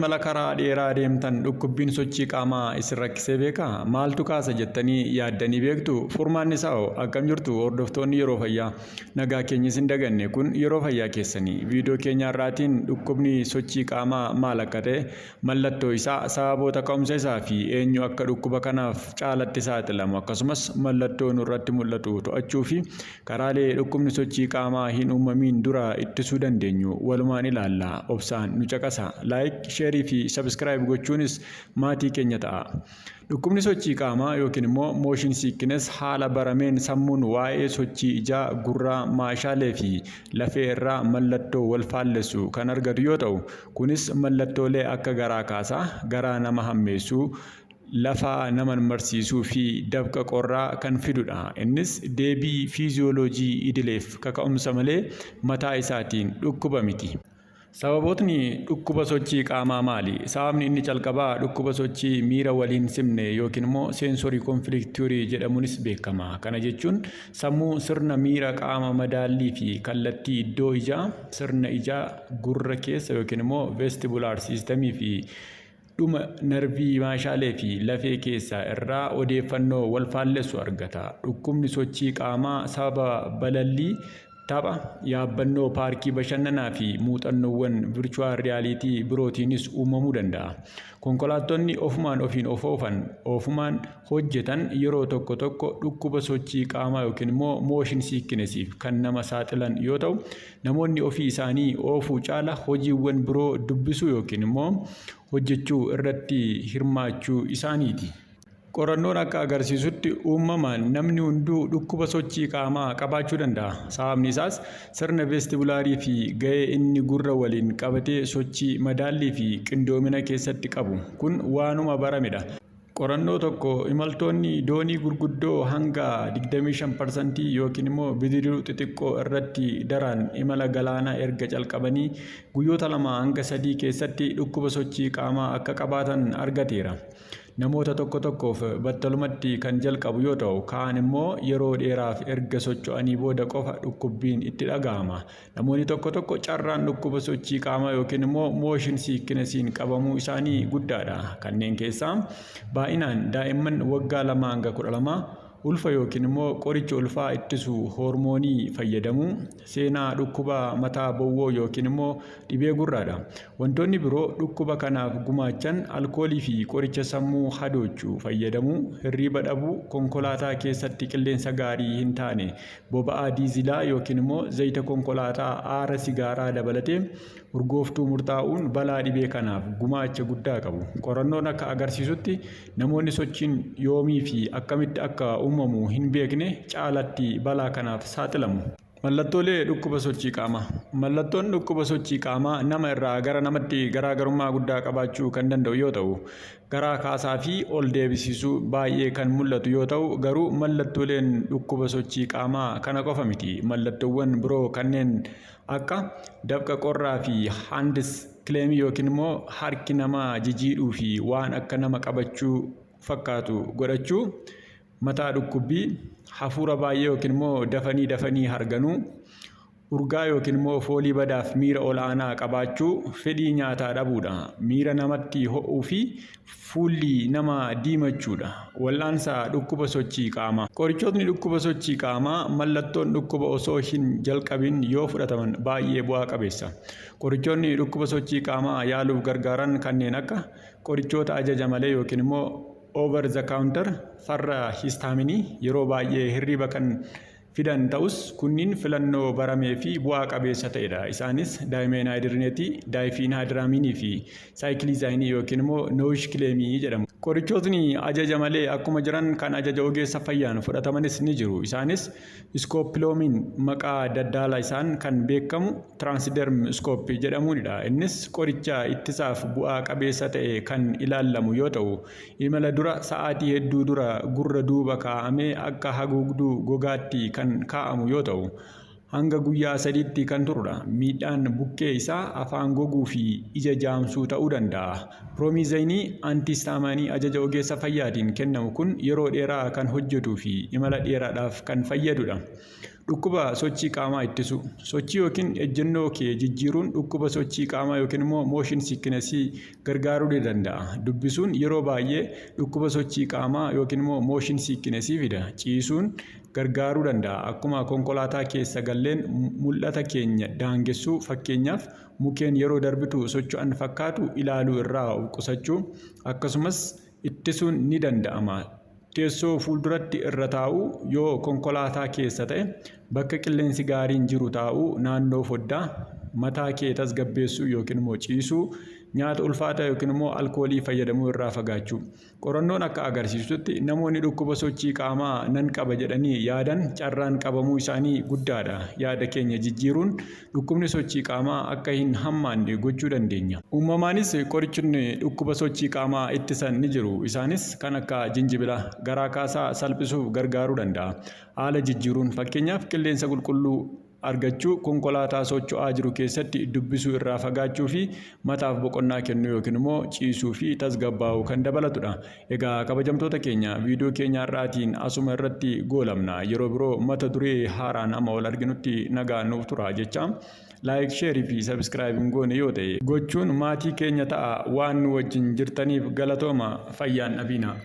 Yeroo imala karaa dheeraa deemtan dhukkubbiin sochii qaamaa isin rakkisee beekaa? Maaltu kaasa jettanii yaaddanii beektu? Furmaanni isaa hoo akkam jirtu hordoftoonni Yeroo Fayyaa? Nagaa keenya isin daganne kun Yeroo Fayyaa keessanii. Viidiyoo keenya har'aatiin dhukkubni sochii qaamaa maal akka ta'e, mallattoo isaa, sababoota ka'umsa isaa fi eenyu akka dhukkuba kanaaf caalatti saaxilamu akkasumas mallattoo nurratti mul'atu to'achuu fi karaalee dhukkubni sochii qaamaa hin uumamiin dura ittisuu dandeenyu walumaan ilaalla. Obsaan nu caqasa. Like, share fi subscribe gochuunis maatii keenya ta'a. Dhukkubni sochii qaamaa yookiin immoo motion sickness haala barameen sammuun waa'ee sochii ijaa, gurraa, maashaalee fi lafee irraa mallattoo wal faallessu kan argatu yoo ta'u, kunis mallattoolee akka garaa kaasaa, garaa nama hammeessuu, lafaa nama marsiisuu fi dafqa qorraa kan fidudha. Innis deebii fiiziyooloojii idileef kaka'umsa malee mataa isaatiin dhukkuba miti. Sababootni dhukkuba sochii qaamaa maali? Sababni inni calqabaa dhukkuba sochii miira waliin simne yookiin immoo sensory conflict theory jedhamuunis beekama. Kana jechuun sammuu sirna miira qaama madaallii fi kallattii iddoo ijaa, sirna ijaa gurra keessa yookiin immoo vestibular system fi dhuma narvii maashaalee fi lafee keessaa irraa odeeffannoo wal faallessu argata. Dhukkubni sochii qaamaa sababa balallii, tapha, yaabbannoo paarkii bashannanaa fi muuxannoowwan virtual reality birootiinis uumamuu danda'a. Konkolaattonni ofumaan ofiin of oofan, ofumaan hojjetan yeroo tokko tokko dhukkuba sochii qaamaa yookiin immoo motion sicknessiif kan nama saaxilan yoo ta'u, namoonni ofii isaanii oofuu caala hojiiwwan biroo dubbisuu yookiin immoo hojjechuu irratti hirmaachuu isaaniiti. Qorannoon akka agarsiisutti uumamaan namni hunduu dhukkuba sochii qaamaa qabaachuu danda'a. Sababni isaas sirna vestibulaarii fi ga'ee inni gurra waliin qabatee sochii madaallii fi qindoomina keessatti qabu kun waanuma baramedha. Qorannoo tokko imaltoonni doonii gurguddoo hanga 25% yookiin immoo bidiruu xixiqqoo irratti daraan imala galaanaa erga calqabanii guyyoota 2 hanga 3 keessatti dhukkuba sochii qaamaa akka qabaatan argateera. Namoota tokko tokkoof battalumatti kan jalqabu yoo ta'u, kaan immoo yeroo dheeraaf erga socho'anii booda qofa dhukkubbiin itti dhaga'ama. Namoonni tokko tokko carraan dhukkuba sochii qaamaa yookiin immoo motion sicknessiin qabamuu isaanii guddaadha. Kanneen keessaa baay'inaan daa'imman waggaa 2 hanga 12, ulfa yookiin immoo qoricha ulfaa ittisu hoormoonii fayyadamuu, seenaa dhukkuba mataa bowwoo yookiin immoo dhibee gurraadha. Wantoonni biroo dhukkuba kanaaf gumaachan alkoolii fi qoricha sammuu hadoochu fayyadamuu, hirriiba dhabuu, konkolaataa keessatti qilleensa gaarii hin taane, boba'aa diizilaa yookiin immoo zayita konkolaataa, aara sigaaraa dabalatee urgooftuu murtaa'uun balaa dhibee kanaaf gumaacha guddaa qabu. Qorannoon akka agarsiisutti namoonni sochiin yoomii fi akkamitti akka uumamu hin beekne caalatti balaa kanaaf saaxilamu. Mallattoolee dhukkuba sochii qaamaa. Mallattoon dhukkuba sochii qaamaa nama irraa gara namatti garaagarummaa guddaa qabaachuu kan danda'u yoo ta'u, garaa kaasaa fi ol deebisiisuu baay'ee kan mul'atu yoo ta'u, garuu mallattooleen dhukkuba sochii qaamaa kana qofa miti. Mallattoowwan biroo kanneen akka dafqa qorraa fi hands clammy yookiin immoo harki namaa jijiidhuu fi waan akka nama qabachuu fakkaatu godhachuu, mataa dhukkubbii, hafuura baay'ee yookiin immoo dafanii dafanii harganuu, urgaa yookiin immoo foolii badaaf miira ol'aanaa qabaachuu, fedhii nyaataa dhabuudha. Miira namatti ho'uu fi fuulli nama diimachuudha. Wal'aansa dhukkuba sochii qaamaa. Qorichootni dhukkuba sochii qaamaa mallattoon dhukkuba osoo hin jalqabin yoo fudhataman baay'ee bu'aa qabeessa. Qorichoonni dhukkuba sochii qaamaa yaaluuf gargaaran kanneen akka qorichoota ajaja malee yookiin immoo over the counter, farra histaaminii yeroo baay'ee hirriba kan fidan ta'us kunniin filannoo baramee fi bu'aa qabeessa ta'edha. Isaanis dimenhydrinate, diphenhydramine fi cyclizine yookiin immoo Neuclemie jedhamu. Qorichootni ajaja malee akkuma jiran kan ajaja ogeessa fayyaan fudhatamanis ni jiru. Isaanis scopolamine maqaa daldala isaan kan beekamu Transderm Scop jedhamuunidha. Innis qoricha ittisaaf bu'aa qabeessa ta'e kan ilaalamu yoo ta'u, imala dura sa'aatii hedduu dura gurra duuba kaa'amee akka haguugduu gogaatti kan kaa'amu yoo ta'u, hanga guyyaa 3tti kan turudha. Miidhaan bukkee isaa afaan goguu fi ija jaamsuu ta'uu danda'a. Promethazine antihistamine ajaja ogeessa fayyaatiin kennamu kun yeroo dheeraa kan hojjetuu fi imala dheeraadhaaf kan fayyadudha. Dhukkuba sochii qaamaa ittisuu. Sochii yookiin ejjennoo kee jijjiiruun dhukkuba sochii qaamaa yookiin immoo motion sickness gargaaruu ni danda'a. Dubbisuun yeroo baay'ee dhukkuba sochii qaamaa yookiin immoo motion sickness fida. Ciisuun gargaaruu danda'a. Akkuma konkolaataa keessa galleen mul'ata keenya daangessuu, fakkeenyaaf mukkeen yeroo darbitu socho'an fakkaatu ilaaluu irraa of qusachuu, akkasumas ittisuun ni danda'ama. Teessoo fuulduratti irra taa'uu, yoo konkolaataa keessa ta'e bakka qilleensi gaariin jiru taa'uu, naannoo foddaa, mataa kee tasgabbeessuu yookiin immoo ciisuu, nyaata ulfaataa yookiin immoo alkoolii fayyadamuu irraa fagaachuu. Qorannoon akka agarsiisutti namoonni dhukkuba sochii qaamaa nan qaba jedhanii yaadan carraan qabamuu isaanii guddaadha. Yaada keenya jijjiiruun dhukkubni sochii qaamaa akka hin hammaanne gochuu dandeenya. Uumamaanis qorichoonni dhukkuba sochii qaamaa ittisan ni jiru. Isaanis kan akka jinjibila garaa kaasaa salphisuuf gargaaruu danda'a. Haala jijjiiruun, fakkeenyaaf qilleensa qulqulluu argachuu, konkolaataa socho'aa jiru keessatti dubbisuu irraa fagaachuu fi mataaf boqonnaa kennuu yookiin immoo ciisuu fi tasgabbaa'uu kan dabalatudha. Egaa kabajamtoota keenya, viidiyoo keenya har'aatiin asuma irratti goolabna. Yeroo biroo mata duree haaraan amma wal arginutti nagaan nuuf tura jecha, like, share fi subscribe hin goone yoo ta'e gochuun maatii keenya ta'a. Waan nu wajjin jirtaniif galatooma, fayyaan dhabiina.